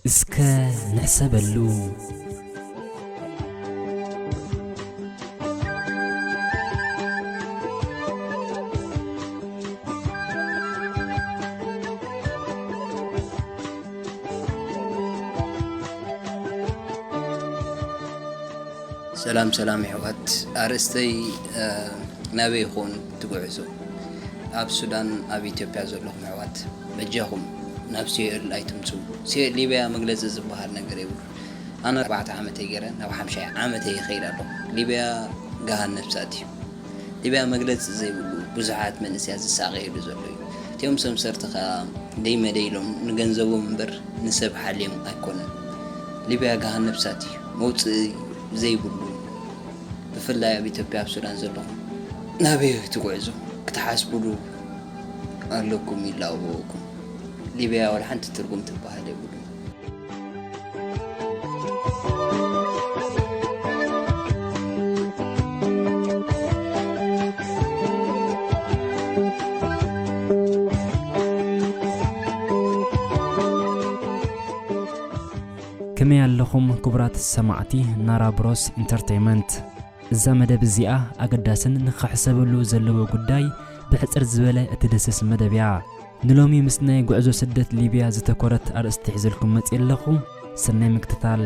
እስከ ንሕሰበሉ። ሰላም ሰላም የሕዋት፣ ኣርእስተይ፣ እ፣ ናበይ ይኾን ትጉዕዞ? ኣብ ሱዳን፣ ኣብ ኢትዮጵያ ዘለኹም ኣሕዋት፣ በጃኹም ናብ ሲኦል ኣይትምጽኡ። ሲኦል፣ ሊብያ መግለጺ ዝበሃል ነገር የብሉ። ኣነ ኣርባዕተ ዓመተይ ገይረ ናብ ሓምሻይ ዓመተይ ይኸይድ ኣለኹ። ሊብያ ገሃነብ እሳት እዩ። ሊብያ መግለጺ ዘይብሉ ብዙሓት መንእሰያት ዝሳቐየሉ ዘሎ እዩ። እቲኦም ሰምሰርቲ ከኣ ደይ መደይ ኢሎም ንገንዘቦም እምበር ንሰብ ሓልዮም ኣይኮነን። ሊብያ ገሃነብ እሳት እዩ። መውጽኢ ዘይብሉ፣ ብፍላይ ኣብ ኢትዮጵያ፣ ኣብ ሱዳን ዘለኹም፣ ናበይ ትጉዕዙ ክትሓስቡሉ ኣለኩም ይላበወኩም። ሊብያ ወላ ሓንቲ ትርጉም ትበሃል የብሉን። ከመይ ኣለኹም ክቡራት ሰማዕቲ ናራ ብሮስ ኢንተርተይመንት? እዛ መደብ እዚኣ ኣገዳስን ንኽሕሰበሉ ዘለዎ ጉዳይ ብሕጽር ዝበለ እትድህስስ መደብ እያ። ንሎሚ ምስ ናይ ጉዕዞ ስደት ሊብያ ዝተኮረት ኣርእስቲ ሒዘልኩም መጽየ ኣለኹ። ሰናይ ምክትታል።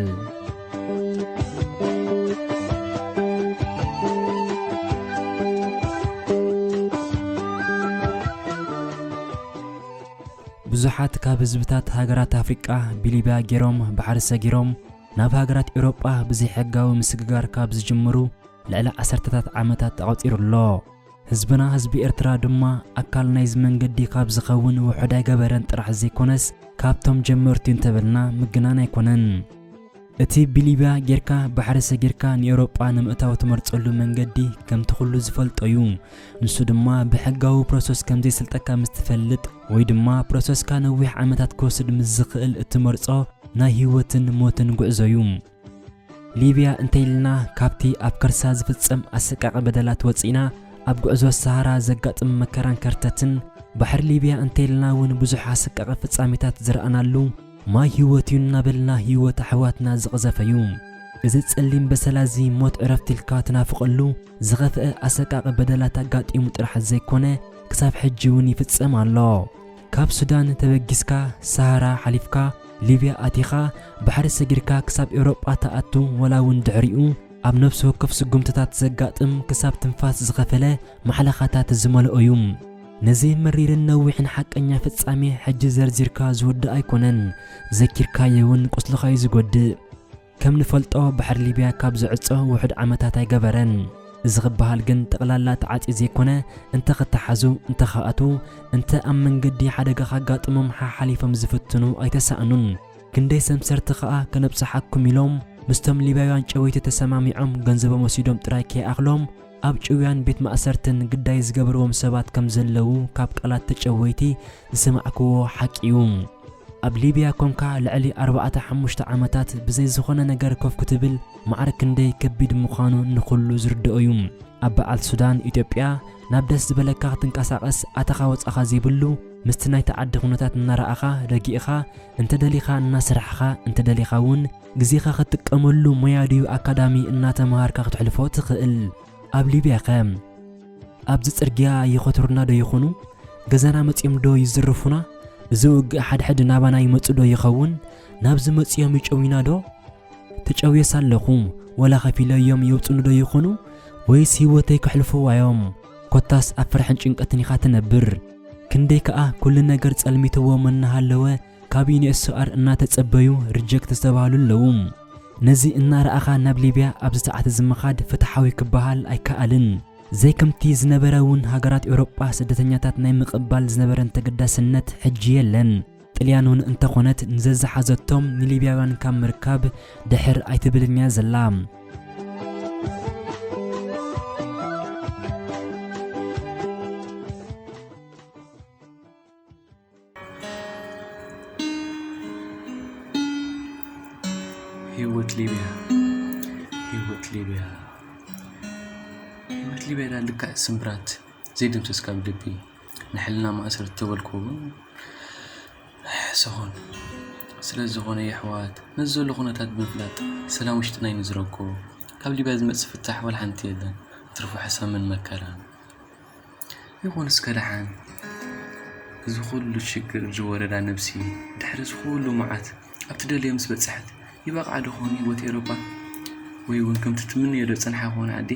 ብዙሓት ካብ ህዝብታት ሃገራት ኣፍሪቃ ብሊብያ ገይሮም ባሕሪ ሰጊሮም ናብ ሃገራት ኤውሮጳ ብዘይሕጋዊ ምስግጋር ካብ ዝጅምሩ ልዕሊ ዓሰርተታት ዓመታት ኣቑጺሩ ኣሎ። ህዝብና፣ ህዝቢ ኤርትራ ድማ ኣካል ናይዚ መንገዲ ካብ ዝኸውን ውሑድ ኣይገበረን ጥራሕ ዘይኮነስ፣ ካብቶም ጀመርቲ እንተበልና ምግናን ኣይኮነን። እቲ ብሊብያ ጌርካ ባሕሪ ሰጊርካ ንኤውሮጳ ንምእታው ትመርጸሉ መንገዲ ከምቲ ኩሉ ዝፈልጦ እዩ። ንሱ ድማ ብሕጋዊ ፕሮሰስ ከም ዘይስልጠካ ምስ ትፈልጥ ወይ ድማ ፕሮሰስካ ነዊሕ ዓመታት ክወስድ ምስ ዝኽእል እትመርጾ ናይ ህይወትን ሞትን ጉዕዞ እዩ። ሊብያ እንተኢልና ካብቲ ኣብ ከርሳ ዝፍጸም ኣሰቃቂ በደላት ወጺእና ኣብ ጉዕዞ ሰሃራ ዘጋጥም መከራን ከርተትን፣ ባሕሪ ሊብያ እንተኢልና እውን ብዙሕ ኣሰቃቂ ፍጻሜታት ዝረኣናሉ ማይ ህይወት እዩ እናበልና ህይወት ኣሕዋትና ዝቐዘፈ እዩ። እዚ ጸሊም በሰላ እዚ ሞት ዕረፍቲ ኢልካ ትናፍቐሉ ዝኸፍአ ኣሰቃቂ በደላት ኣጋጢሙ ጥራሕ ዘይኮነ ክሳብ ሕጂ እውን ይፍጸም ኣሎ። ካብ ሱዳን ተበጊስካ ሰሃራ ሓሊፍካ ሊብያ ኣቲኻ ባሕሪ ሰጊርካ ክሳብ ኤውሮጳ ትኣቱ ወላ እውን ድሕሪኡ ኣብ ነፍሲ ወከፍ ስጉምትታት ዘጋጥም ክሳብ ትንፋስ ዝኸፈለ ማሕለኻታት ዝመልኦ እዩ። ነዚ መሪርን ነዊሕን ሓቀኛ ፍጻሜ ሕጂ ዘርዚርካ ዝውዳእ ኣይኮነን። ዘኪርካዮ እውን ቁስልኻ እዩ ዝጎድእ። ከም ንፈልጦ ባሕሪ ሊብያ ካብ ዝዕጾ ውሑድ ዓመታት ኣይገበረን። እዚ ክበሃል ግን ጠቕላላ ተዓጽዩ ዘይኮነ፣ እንተ ክተሓዙ፣ እንተ ክኣትዉ፣ እንተ ኣብ መንገዲ ሓደጋ ካጋጥሞም ሓሓሊፎም ዝፍትኑ ኣይተሳእኑን። ክንደይ ሰምሰርቲ ከኣ ከነብጽሓኩም ኢሎም ምስቶም ሊብያውያን ጨወይቲ ተሰማሚዖም ገንዘቦም ወሲዶም ጥራይ ከይኣኽሎም ኣብ ጭውያን ቤት ማእሰርትን ግዳይ ዝገብርዎም ሰባት ከም ዘለዉ ካብ ቃላት ተጨወይቲ ዝሰማዕክዎ ሓቂ እዩ። ኣብ ሊብያ ኮንካ ልዕሊ ኣርባዕተ ሓሙሽተ ዓመታት ብዘይ ዝኾነ ነገር ኮፍ ክትብል ማዕረ ክንደይ ከቢድ ምዃኑ ንኹሉ ዝርድኦ እዩ። ኣብ በዓል ሱዳን፣ ኢትዮጵያ ናብ ደስ ዝበለካ ክትንቀሳቐስ ኣተኻ ወጻኻ ዘይብሉ ምስቲ ናይቲ ዓዲ ኩነታት እናረኣኻ ረጊእኻ እንተ ደሊኻ እናሰራሕኻ እንተ ደሊኻ እውን ግዜኻ ክትጥቀመሉ ሞያ ድዩ ኣካዳሚ እናተምሃርካ ክትሕልፎ ትኽእል። ኣብ ሊብያኸ ኣብዚ ጽርግያ ይኸትሩና ዶ ይኾኑ? ገዛና መጺኦም ዶ ይዝርፉና? እዚ ውግእ ሓድሕድ ናባና ይመጹ ዶ ይኸውን? ናብዚ መጺኦም ይጨውዩና ዶ? ተጨውየስ ኣለኹ፣ ወላ ከፊለዮም የውጹኒ ዶ ይኾኑ? ወይስ ህይወተይ ከሕልፍዋ እዮም? ኮታስ ኣብ ፍርሕን ጭንቀትን ኢኻ ትነብር። ክንደይ ከኣ ኩሉ ነገር ጸልሚትዎም እናሃለወ ካብ ዩኔስኦኣር እናተጸበዩ ሪጀክት ዝተባህሉ ኣለዉ። ነዚ እናረኣኻ ናብ ሊብያ ኣብ ዝተዓተ እዚ ምኻድ ፍትሓዊ ክበሃል ኣይከኣልን። ዘይከምቲ ዝነበረ እውን ሃገራት ኤውሮጳ ስደተኛታት ናይ ምቕባል ዝነበረን ተገዳስነት ሕጂ የለን። ጥልያን እውን እንተኾነት ንዘዝሓዘቶም ንሊብያውያን ካብ ምርካብ ድሕር ኣይትብልን እያ ዘላ። ህይወት ሊብያ ቤላ ልክዕ ስምብራት ዘይደምሰስ ካብ ልቢ ንሕልና ማእሰር እተበልኩ እውን ሰኾን። ስለ ዝኾነ የሕዋት ነዚ ዘሎ ኩነታት ብምፍላጥ ሰላም ውሽጥና ይንዝረኮ። ካብ ሊብያ ዝመጽእ ፍታሕ ወላ ሓንቲ የለን። እትርፎ ሕሰምን መከራን ይኹን እስከ ደሓን። እዚ ኩሉ ሽግር ዝወረዳ ነብሲ ድሕሪ እዚ ኩሉ መዓት ኣብ ትደልዮ ምስ በጽሐት ይበቕዓ ዶ ኾን ህይወት ኤውሮጳ? ወይ እውን ከምቲ ትምንዮ ዶ ጸንሓ ኾን ዓዲ?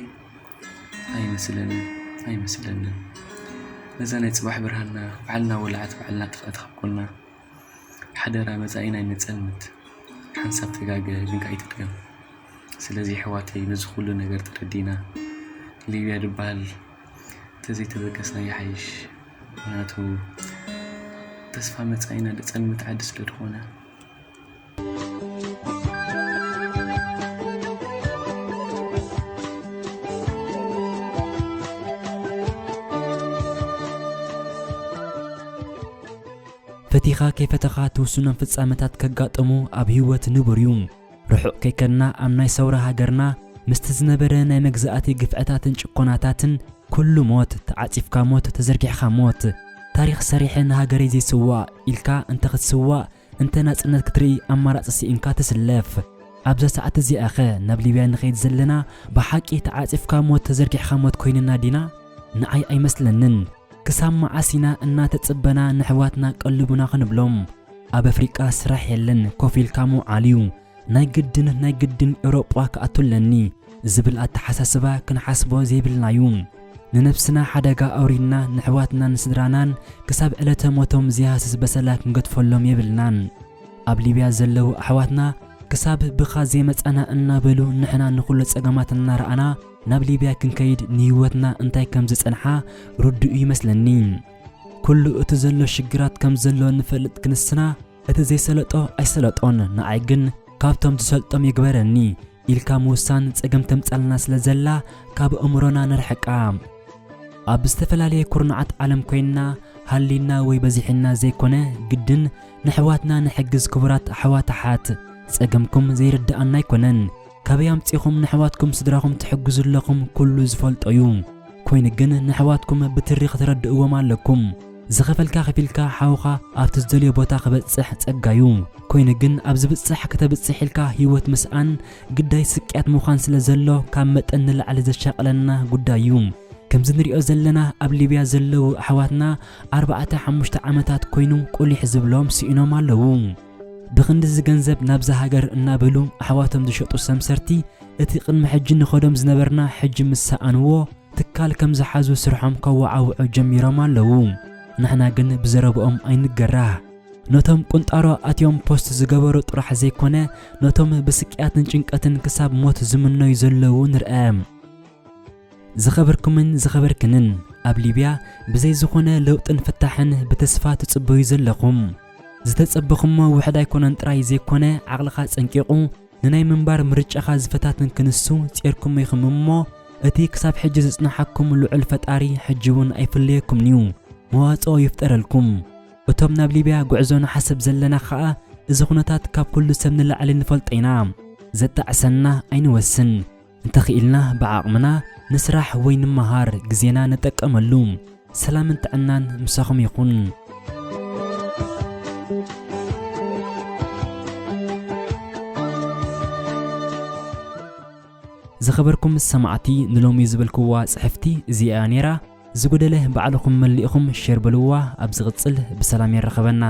ኣይመስለንን ኣይመስለንን። ነዛ ናይ ጽባሕ ብርሃንና ባዕልና ወላዓት ባዕልና ጥፍኣት ካብ ኮና ሓደራ መጻኢና ኣይነጸልምት። ሓንሳብ ተጋገ ግን ከኣ ኣይትድገም። ስለዚ ኣሕዋተይ ነዚ ኩሉ ነገር ተረዲና ሊብያ ድበሃል ተዘይተበገስና ይሓይሽ። ምኽንያቱ ተስፋ መጻኢና ደጸልምት ዓዲ ስለ ዝኾነ። ፈቲኻ ከይፈተኻ ትውስኖም ፍጻመታት ከጋጥሙ ኣብ ህይወት ንቡር እዩ። ርሑቕ ከይከድና ኣብ ናይ ሰውራ ሃገርና ምስቲ ዝነበረ ናይ መግዛእቲ ግፍዕታትን ጭቆናታትን ኩሉ ሞት፣ ተዓጺፍካ ሞት፣ ተዘርጊሕካ ሞት። ታሪኽ ሰሪሐ ንሃገረይ ዘይስዋእ ኢልካ እንተ ክትስዋእ እንተ ናጽነት ክትርኢ ኣማራጺ ስኢንካ ትስለፍ። ኣብዛ ሰዓት እዚኣኸ ናብ ሊብያ ንኸይድ ዘለና ብሓቂ ተዓጺፍካ ሞት ተዘርጊሕካ ሞት ኮይንና ዲና? ንዓይ ኣይመስለንን። ክሳብ መዓስ ኢና እናተጽበና ንሕዋትና ቀልቡና ክንብሎም? ኣብ ኣፍሪቃ ስራሕ የለን፣ ኮፍ ኢልካ ምውዓል እዩ። ናይ ግድን ናይ ግድን ኤውሮጳ ክኣቱ ኣለኒ ዝብል ኣተሓሳስባ ክንሓስቦ ዘይብልናዩ። ንነብስና ሓደጋ ኣውሪድና ንሕዋትናን ንስድራናን ክሳብ ዕለተ ሞቶም ዘይሃስስ በሰላ ክንገድፈሎም የብልናን። ኣብ ሊብያ ዘለዉ ኣሕዋትና ክሳብ ብኻ ዘይመጻና እናበሉ ንሕና ንኹሉ ጸገማት እናረኣና ናብ ሊብያ ክንከይድ ንህይወትና እንታይ ከም ዝጸንሓ ርዱእ ይመስለኒ። ኩሉ እቲ ዘሎ ሽግራት ከም ዘሎ ንፈልጥ ክንስና እቲ ዘይሰለጦ ኣይሰለጦን። ንዓይ ግን ካብቶም ዝሰልጦም ይግበረኒ ኢልካ ምውሳን ጸገም ተምጻልና ስለ ዘላ ካብ ኣእምሮና ነርሕቃ። ኣብ ዝተፈላለየ ኩርናዓት ዓለም ኮይንና ሃሊና ወይ በዚሕና ዘይኮነ ግድን ንሕዋትና ንሕግዝ ክቡራት ኣሕዋት ኣሓት። ጸገምኩም ዘይርድኣና ኣይኮነን። ካበይ ኣምጺኹም ንሕዋትኩም ስድራኹም ትሕግዙ ኣለኹም ኩሉ ዝፈልጦ እዩ። ኮይኑ ግን ንሕዋትኩም ብትሪ ክትረድእዎም ኣለኩም። ዝኸፈልካ ከፊልካ ሓውኻ ኣብቲ ዝደልዮ ቦታ ክበጽሕ ጸጋዩ። ኮይኑ ግን ኣብ ዝብጽሕ ከተብጽሕ ኢልካ ህይወት ምስኣን ግዳይ ስቅያት ምዃን ስለ ዘሎ ካብ መጠን ንላዕሊ ዘሻቕለና ጉዳይ እዩ። ከምዚ ንሪኦ ዘለና ኣብ ሊብያ ዘለዉ ኣሕዋትና ኣርባዕተ ሓሙሽተ ዓመታት ኮይኑ ቁሊሕ ዝብሎም ስኢኖም ኣለዉ። ብኽንድዚ ገንዘብ ናብዛ ሃገር እናበሉ ኣሕዋቶም ዝሸጡ ሰምሰርቲ እቲ ቅድሚ ሕጂ ንኸዶም ዝነበርና ሕጂ ምስ ሰኣንዎ ትካል ከም ዝሓዙ ስርሖም ከወዓውዑ ጀሚሮም ኣለዉ። ንሕና ግን ብዘረብኦም ኣይንገራህ። ነቶም ቁንጣሮ ኣትዮም ፖስት ዝገበሩ ጥራሕ ዘይኮነ ነቶም ብስቅያትን ጭንቀትን ክሳብ ሞት ዝምነዩ ዘለዉ ንርአ። ዝኸበርኩምን ዝኸበርክንን ኣብ ሊብያ ብዘይ ዝኾነ ለውጥን ፍታሕን ብተስፋ ትጽበዩ ዘለኹም። ዝተጸበኹሞ ውሕድ ኣይኮነን ጥራይ ዘይኮነ ዓቕልኻ ጸንቂቑ ንናይ ምንባር ምርጫኻ ዝፈታትን ክንሱ ጼርኩም ኢኹም እሞ እቲ ክሳብ ሕጂ ዝጽንሓኩም ልዑል ፈጣሪ ሕጂ እውን ኣይፍለየኩምን'ዩ፣ መዋጽኦ ይፍጠረልኩም። እቶም ናብ ሊብያ ጉዕዞ ንሓስብ ዘለና ኸኣ እዚ ኩነታት ካብ ኩሉ ሰብ ንላዕሊ ንፈልጦ ኢና። ዘጣዕሰና ኣይንወስን። እንተኽኢልና ብዓቕምና ንስራሕ ወይ ንመሃር ግዜና ንጠቀመሉ። ሰላምን ጥዕናን ምሳኹም ይኹን። ዝኸበርኩም ሰማዕቲ ንሎሚ ዝበልክዋ ጽሕፍቲ እዚኣ ነይራ። ዝጎደለ ባዕልኹም መሊእኹም ሼር በልዋ። ኣብ ዝቕጽል ብሰላም የራኸበና።